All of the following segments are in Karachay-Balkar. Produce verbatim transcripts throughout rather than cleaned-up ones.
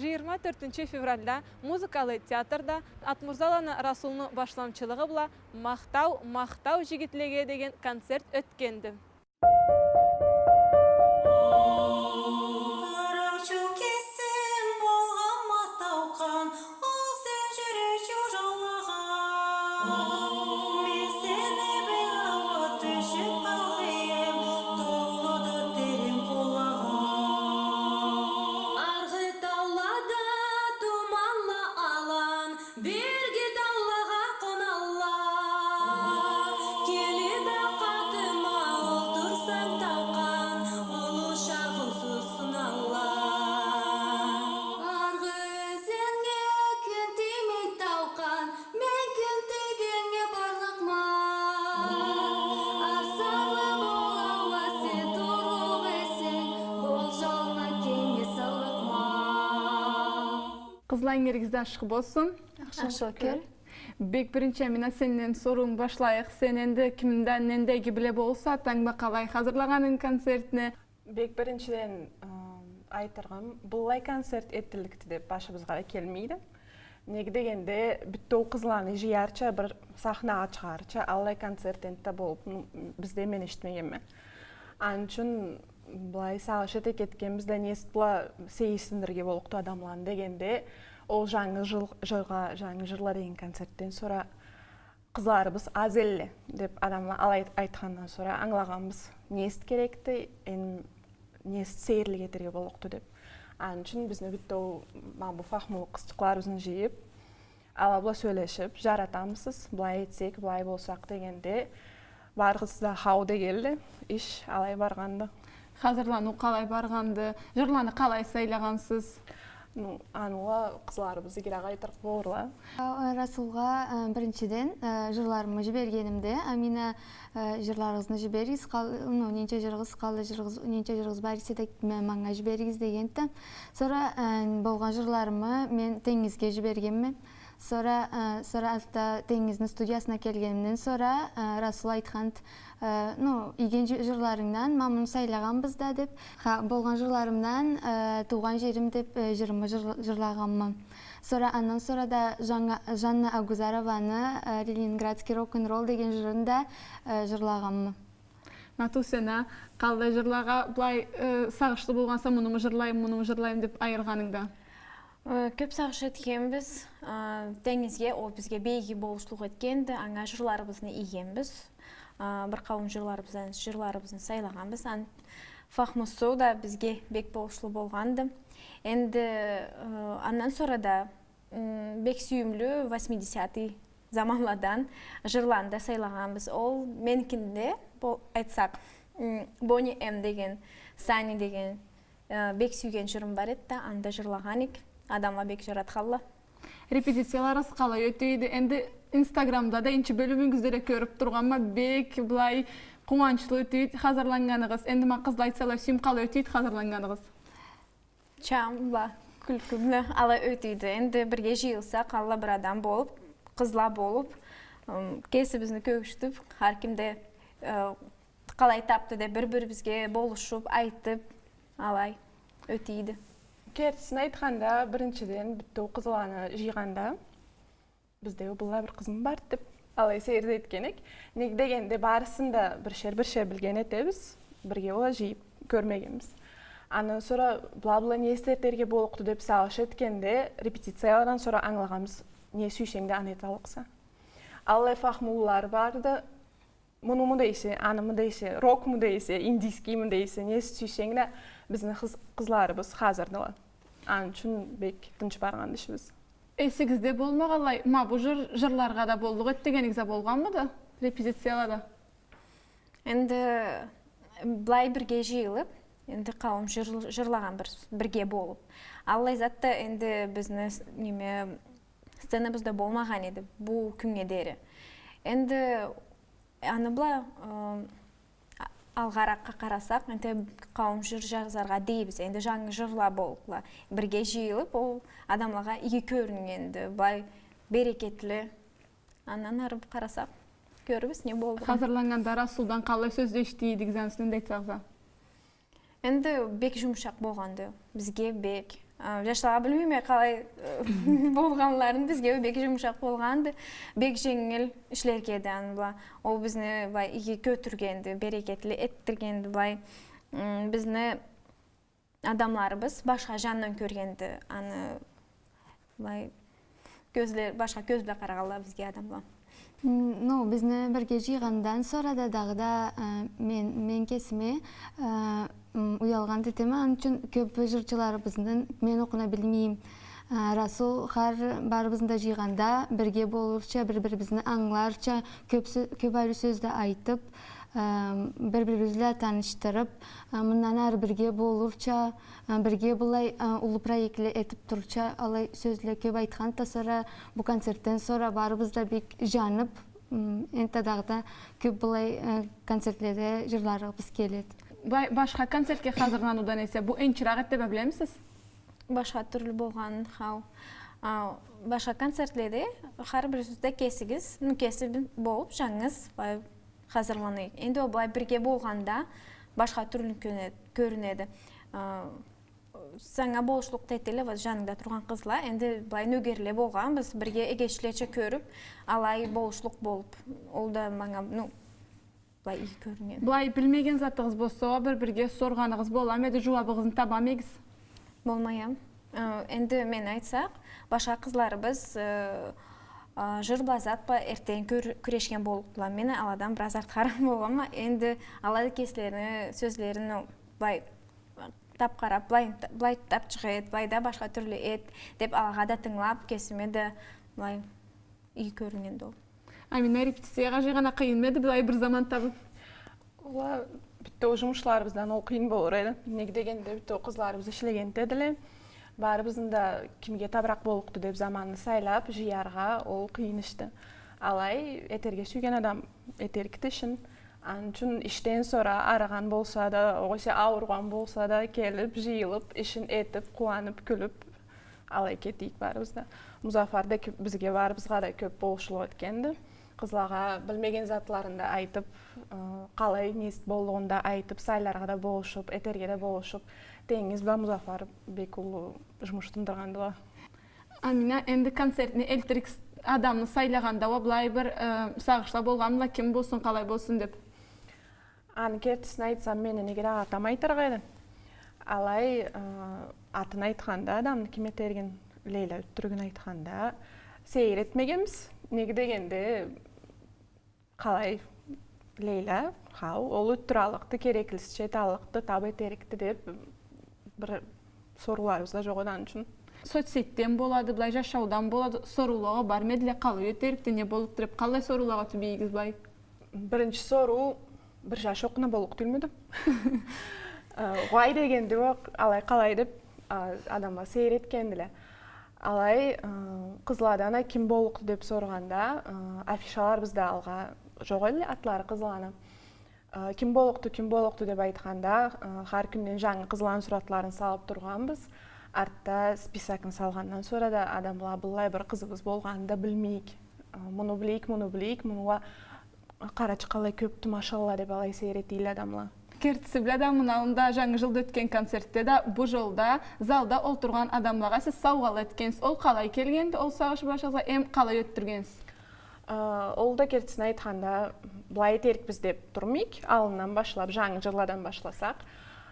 Жыйырма тёртюнчю февральда музыкалы театрда Атмурзаланы Расулну башламчылыгъы бла «Махтау, махтау жигитлеге» деген концерт ётгенди. Къыраучу кесим болгъан ма Таукъан, ол сен жюрюучю жоллагъа. Мен сени бла ауа тюшюп къалгъыем, толуду терен къулагъа. Аргъы таулада туманла алан, берги даулагъа къоналла. Келип акъатыма олтурсанг, Таукъан, уллу шагъусуз суналла. Аргъы сеннге кюн тиймей, Таукъан, мен кюн тийгеннге барлыкъма. Арсаллы бол, ауа, сен турлукъ эсенг, болжалына кенгнге саллыкъма. Къызла, ингиригизде ашхы болсун. Ашхы кёр. Бек биринчи, Амина, сенден сорууму башлайыкъ. Сен энди кимден нендеги биле болурса, тангыма къалай хазырлагъанынг концертни? Бек биринчиден, ы, айтырыгъым, быллай концерт этилликди деп башыбызгъа да келмейди. Неге дегенде, бютеу къызланы жыярча, бир сахнагъа чыгъарча, аллай концерт энтта болуп, м, бизде мен эшитмегенме. Аны ючюн былай сагъыш эте кетгенбиз да, не зат бла сейирсиндирирге боллукъду адамланы дегенде, ол жангы жыл-, жыргъа, жангы жырла деген концертден сора къызларыбыз аз элле деп адамла алай айтхандан сора ангылагъанбыз, не зат керекди, эм не зат сейирлик этерге боллукъду деп. Аны ючюн бизни бютеу ма бу фахмулу къызчыкъларыбызны жыйып, ала бла сёлешип, жаратамысыз, былай этсек, былай болсакъ дегенде, барысы да хау дегенле, иш алай баргъанды. Хазырланыу къалай баргъанды? Жырланы къалай сайлагъансыз? Ну, аны уа къызларыбыз игирек айтырыкъ болурла. А, Расулгъа, а, биринчиден, а, жырларымы жибергенимде, Амина, а, жырларыгъызны жиберигиз, къал-, ну, ненча жырыгъыз къалды, жырыгъыз, ненча жырыгъыз бар эсе да, ма-, манга жиберигиз дегенди. Сора, а, болгъан жырларымы мен Тенгизге жибергенме. Сора, а, сора артда Тенгизни студиясына келгенимден сора, а, Расул айтханды, а, ну, ийген жы-, жырларынгдан ма муну сайлагъанбыз да деп, ха, болгъан жырларымдан, а, «Туугъан жерим» деп, а, жырымы жыр-, жырлагъанма. Сора андан сора да Жанна, Жанна Агузарованы, а, «Ленинградский рок-н-ролл» деген жырын да, а, жырлагъанма. Нату, сен а къалай жырлагъа былай, э, сагъышлы болгъанса, мунуму жырлайым, мунуму жырлайым деп айыргъанынгда? Э, кёп сагъыш этгенбиз, э, Тенгизге, ол бизге бек иги болушлукъ этгенди, анга жырларыбызны ийгенбиз. Э, бир къауум жырларыбыздан, жырларыбызны сайлагъанбыз. Ан-, Фахмусу да бизге бек болушлу болгъанды. Энди, э, андан сора да, м, бек сюйюмлю восьмидесятый заманладан жырланы да сайлагъанбыз. Ол меникинде, бу, айтсакъ, м, «Бони М» деген, «Сани» деген, э, бек сюйген жырым бар эди да, аны да жырлагъан эдик. Адамла бек жаратханла. Репетицияларыгъыз къалай ёте эди? Энди Инстаграмда да биринчи бёлюмюгюзде да кёрюп тургъанма, бек былай къууанчлы ёте эди хазырланнганыгъыз. Энди ма къызла айтсала, сюйюм, къалай ёте эди хазырланнганыгъыз? Чам бла, кюлкю бла алай ётеди. Энди бирге жыйылсакъ, аллай бир адам болуп, къызла болуп, ым, кесибизни кёргюзтюп, хар ким да, э, къалай тапды деп, бир-бирибизге болушуп, айтып, алай ётеди. Кертисин айтханда, биринчиден, бютеу къызланы жыйгъанда, бизде быллай бир къызмы барды деп, алай сейир да этген эдик. Неге дегенде, барысын да биришер-биришер билген этебиз, бирге уа жыйып кёрмегенбиз. Андан сора бла-бла не этерге боллукъду деп сагъыш этгенде, репетициялардан сора ангылагъанбыз, не сюйсенг да аны эталлыкъса. Аллай фахмулулары барды, мунуму дейсе, анымы дейсе, рокму дейсе, индийскийми дейсе, не сюйсенг да, бизни къыз-, къызларыбыз хазырдыла. Аны ючюн бек тынч баргъанды ишибиз. Эсигизде болмагъанлай, ма бу жыр-, жырларгъа да боллукъ эди дегенигиз а болгъанмыды репетициялада? Энди былай бирге жыйылып, энди къауум жыр-, жырлагъан бир, бирге болуп. Аллай зат да энди бизни с-, неме, сценабызда болмагъан эди бу кюннге дери. Энди аны бла, ы, а-, алгъаракъгъа къарасакъ, энтта къауум жыр жазаргъа дейбиз. Энди жангы жырла боллукъла. Бирге жыйылып, ол адамлагъа иги кёрюннгенди, былай берекетли. Андан ары къарасакъ, кёрюрбюз не болду. Хазырланнганда Расулдан къалай сёз эшитдигиз, аны юсюнден да айтсагъыз а. Энди бек жумушакъ болгъанды. Бизге бек, А, жашлагъа билмейме къалай болгъанларын, бизге бек жумушакъ болгъанды. Бек женгил ишлерге эди аны бла. Ол бизни былай иги кётюргенди, берекетли этдиргенди былай. М, бизни адамларыбыз башха жандан кёргенди аны, былай, кёзле-, башха кёз бла къарагъанла бизге адамла. М, ну, бизни бирге жыйгъандан сора да дагъыда, э, мен, мен кесиме, э, м, уялгъан этеме, аны ючюн кёп жырчыларыбызны мен окъуна билмейме. Э, Расул хар барыбызны да жыйгъанда бирге болурча, бир-бирибизни ангыларча, кёп сё-, кёп ариу сёз да айтып, э, бир-бирибиз бла танышдырып, э, мындан ары бирге болурча, э, бирге былай, э, уллу проектле этип турурча, алай сёзле кёп айтхан да сора, бу концертден сора барыбыз да бек жанып, м, энтда дагъыда кёп былай, э, концертледе жырларыбыз келеди. Былай, башха концертге хазырланыудан эсе, бу энчиракъ эди деп а билемисиз? Башха тюрлю болгъанын, хау. А, башха концертледе хар бирибиз да кесигиз, ну, кеси б-, болуп, жангыз, былай, хазырланыйыкъ. Энди ол былай бирге болгъанда, башха тюрлю кёне-, кёрюнеди. А, санга болушлукъ да этелле, вот, жанынгда тургъан къызла, энди былай нёгерле болгъанбыз, бирге эгечлеча кёрюп, алай болушлукъ болуп, ол да манга, ну, былай иги кёрюнген. Былай билмеген затыгъыз болса, бир-бирге соргъаныгъыз боламы эди, жууабыгъызны табамы эдигиз? Болмай а. Э, энди мен айтсакъ, башха къызларыбыз, э, э, жыр бла зат бла эртден кюр-, кюрешген боллукъдула. Мен аладан бир аз артхарак болгъанма, энди ала да кеслерини сёзлерин, ну, былай, тап къарап, былай, былай тап чыгъа эди, былай да башха тюрлю эди деп, алагъа да тынгылап, кесиме да былай иги кёрюнген эди ол. Амина, репетициягъа жыйгъан а къыйынмы эди, былай бир заман табып? Уа, бютеу жумушларыбыздан ол къыйын болур эди. Неге дегенде, бютеу къызларыбыз ишлеген да эдиле. Барыбызны да кимге табыракъ боллукъду деп заманны сайлап, жыяргъа ол къыйын ишди. Алай, этерге сюйген адам этерикди ишин. Аны ючюн ишден сора арыгъан болса да, огъесе ауругъан болса да, келип, жыйылып, ишин этип, къууанып, кюлюп, алай кетдик барыбыз да. Музафар да кё-, бизге барыбызгъа да кёп болушлукъ этгенди. Къызлагъа билмеген затларын да айтып, ы, къалай не боллугъун да айтып, сайларгъа да болушуп, этерге да болушуп, тенгиз бла Музафар бек уллу жумуш тындыргъандыла. Амина, энди концертни элтирик с-, адамны сайлагъанда уа былай бир, э, сагъышла болгъанмыла, ким болсун, къалай болсун деп? Аны кертисин айтсам, мени негерек атам айтырыкъ эди. Алай, э, атын айтханда, адамны ким этеригин, Лейла ётдюрюгюн айтханда, сейир этмегенбиз. Неге дегенде, къалай, Лейла, хау, ол ётдюраллыкъды, кереклисича эталлыкъды, тап этерикди деп, бир сорууларыбыз да жокъ эди аны ючюн. Соцсетьден болады, былай жашаудан болады, соруулагъа бармы эдиле, къалай этерикди, не боллукъду деп, къалай соруулагъа тюбейигиз былай? Биринчи соруу, бир жаш окъуна боллукъ тюйюлмюдю? Э, угъай дегенди, уа, алай къалай деп, а, адамла сейир этгендиле. Алай, э, къызладан а ким боллукъду деп соргъанда, э, афишаларыбыз да алгъа жокъ эдиле, атлары къызланы. Э, ким боллукъду, ким боллукъду деп айтханда, э, хар кюнден жангы къызланы суратларын салып тургъанбыз. Артда списокну салгъандан сора да адамла быллай бир къызыбыз болгъанын да билмейик. Э, муну билейик, муну билейик, муну уа къарачы къалай кёпдю, машалла, деп алай сейир этдиле адамла. Кертиси бла да, муну аллында, Жангы жылда ётген концертде да, бу жылда залда олтургъан адамлагъа сиз саугъала этгенсиз. Ол къалай келгенди, ол сагъыш башыгъызгъа, эм къалай ётдюргенсиз? А, ол да, кертисин айтханда, былай этерикбиз деп турмайыкъ, аллындан башлап, Жангы жылладан башласакъ.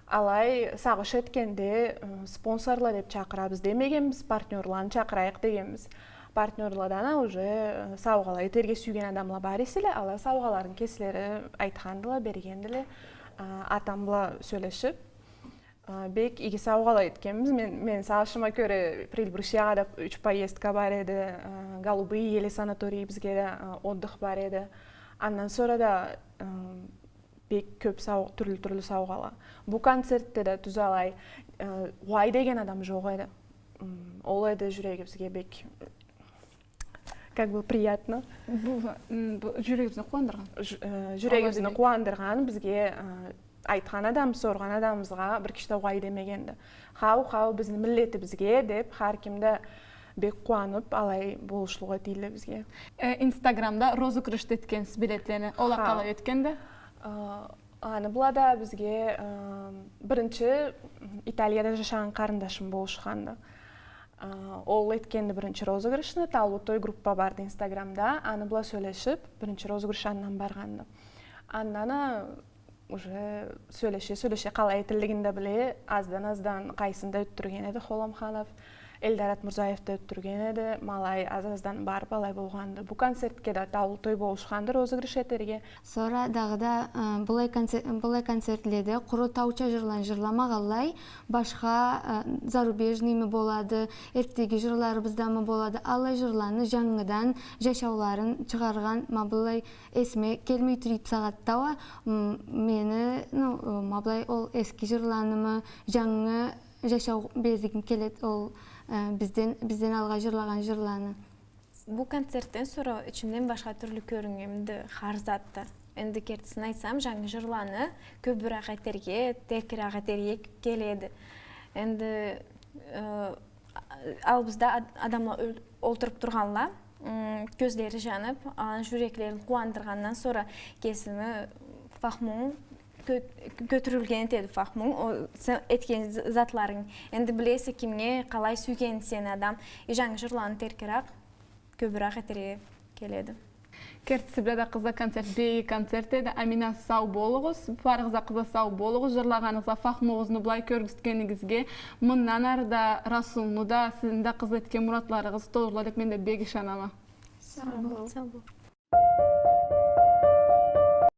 Алай сагъыш этгенде, ы, спонсорла деп чакъырабыз демегенбиз, партнёрланы чакъырайыкъ дегенбиз. Партнёрладан а уже, э, саугъала этерге сюйген адамла бар эселе, ала саугъаларын кеслери айтхандыла, бергендиле. А, атам бла сёлешип, а, бек иги саугъала этгенбиз. Мен, мени сагъышыма кёре, Прильбрусьягъа да юч поездка бар эди, а, «Голубые ели» санаторийибизге да, а, отдых бар эди. Андан сора да, а, бек кёп сау-, тюрлю-тюрлю саугъала. Бу концертде да тюз алай, э, угъай деген адам жокъ эди. М, ол эди жюрегибизге бек, как бы, приятно. Бу, м, бу жюрегибизни къууандыргъан. Ж-, э, жюрегибизни къууандыргъан, бизге, э, айтхан адам, соргъан адамыбызгъа бир киши да угъай демегенди. Хау, хау, бизни миллетибизге деп, хар ким да бек къууанып, алай болушлукъ этдиле бизге. Э, Инстаграмда розыгрыш этгенсиз билетлени. Ол а къалай ётгенди? Э, Аны бла да бизге, э, биринчи Италияда жашагъан къарындашым болушханды. Э, ол этгенди биринчи розыгрышны, «Таулу той» группа барды Инстаграмда, аны бла сёлешип, биринчи розыгрыш андан баргъанды. Андан а уже сёлеше-сёлеше, къалай этиллигин да биле, аздан-аздан къайсын да ётдюрген эди Холомханов, Эльдар Атмурзаев да ётдюрген эди, ма алай аз-аздан барып алай болгъанды. Бу концертге да «Таулу той» болушханды розыгрыш этерге. Сора дагъыда, э, былай концер-, былай концертледе къуру тауча жырланы жырламагъанлай, башха, э, зарубежныйми болады, эртдеги жырларыбыздамы болады, аллай жырланы жангыдан жашауларын чыгъаргъан, ма былай эсиме келмей тура бусагъатда уа, м, мени, ну, э, ма былай ол эски жырланымы жангы жашау бергим келеди, ол, э, бизден, бизден алгъа жырлагъан жырланы. Бу концертден сора ичимден башха тюрлю кёрюннгенди хар зат да. Энди кертисин айтсам, жангы жырланы кёбюрек этерге, теркирек этерге келеди. Энди, э, алыбызда ад-, адамла ол-, олтуруп тургъанла, м, кёзлери жанып, аланы жюреклерин къууандыргъандан сора кесинги фахмунг кё-, кётюрюлген этеди, фахмунг, о, сен этген з-, затларынг. Энди билесе кимге къалай сюйгенин сени адам, и жангы жырланы теркирек, кёбюрек этерге келеди. Кертиси бла да, къызла, концерт бек иги концерт эди. Амина, сау болугъуз. Барыгъыз да, къызла, сау болугъуз. Жырлагъаныгъызгъа, фахмугъузну былай кёргюзтгенигизге, мындан ары да Расулну да, сизни да, къызла, этген муратларыгъыз толурла деп мен да бек ышанама. Сау бол. Сау бол.